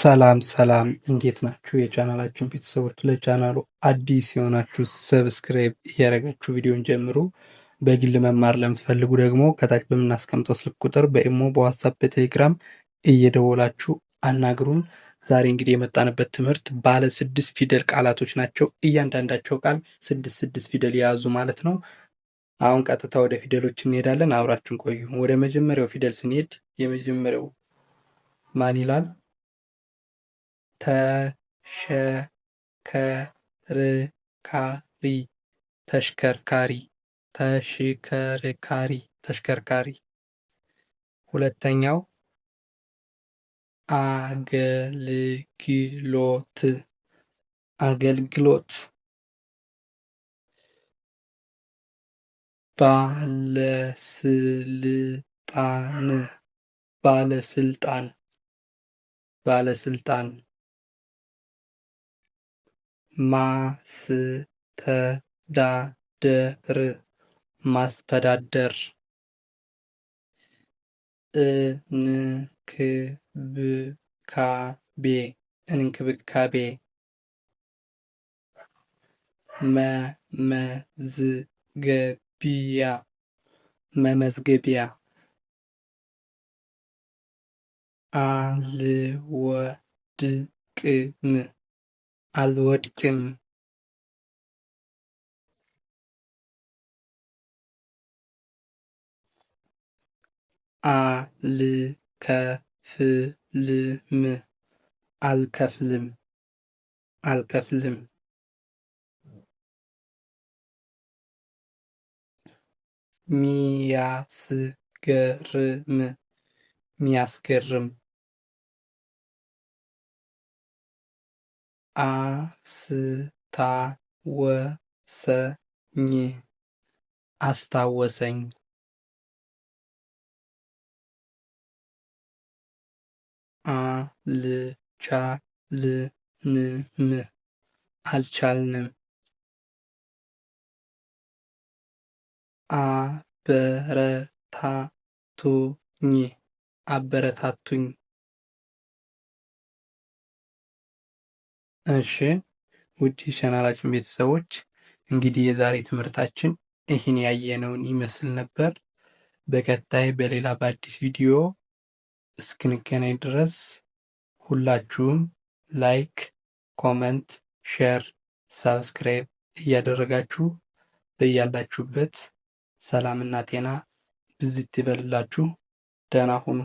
ሰላም ሰላም እንዴት ናችሁ? የቻናላችን ቤተሰቦች፣ ለቻናሉ አዲስ የሆናችሁ subscribe እያደረጋችሁ ቪዲዮን ጀምሩ። በግል መማር ለምትፈልጉ ደግሞ ከታች በምናስቀምጠው ስልክ ቁጥር በኢሞ፣ በዋትሳፕ፣ በቴሌግራም እየደወላችሁ አናግሩን። ዛሬ እንግዲህ የመጣንበት ትምህርት ባለ ስድስት ፊደል ቃላቶች ናቸው። እያንዳንዳቸው ቃል ስድስት ስድስት ፊደል የያዙ ማለት ነው። አሁን ቀጥታ ወደ ፊደሎች እንሄዳለን። አብራችሁን ቆዩ። ወደ መጀመሪያው ፊደል ስንሄድ የመጀመሪያው ማን ይላል? ተሸከርካሪ ተሽከርካሪ ተሽከርካሪ ተሽከርካሪ። ሁለተኛው አገልግሎት አገልግሎት። ባለስልጣን ባለስልጣን ባለስልጣን። ማስተዳደር ማስተዳደር። እንክብካቤ እንክብካቤ። መመዝገቢያ መመዝገቢያ። አልወድቅም አልወድቅም። አልከፍልም አልከፍልም አልከፍልም። ሚያስገርም ሚያስገርም። አስታወሰኝ አስታወሰኝ። አልቻልንም አልቻልንም። አበረታቱኝ አበረታቱኝ። እሺ ውድ የቻናላችን ቤተሰቦች፣ እንግዲህ የዛሬ ትምህርታችን ይህን ያየነውን ይመስል ነበር። በቀጣይ በሌላ በአዲስ ቪዲዮ እስክንገናኝ ድረስ ሁላችሁም like፣ comment፣ share፣ subscribe እያደረጋችሁ በያላችሁበት ሰላምና ጤና ብዝት ይበልላችሁ። ደህና ሁኑ።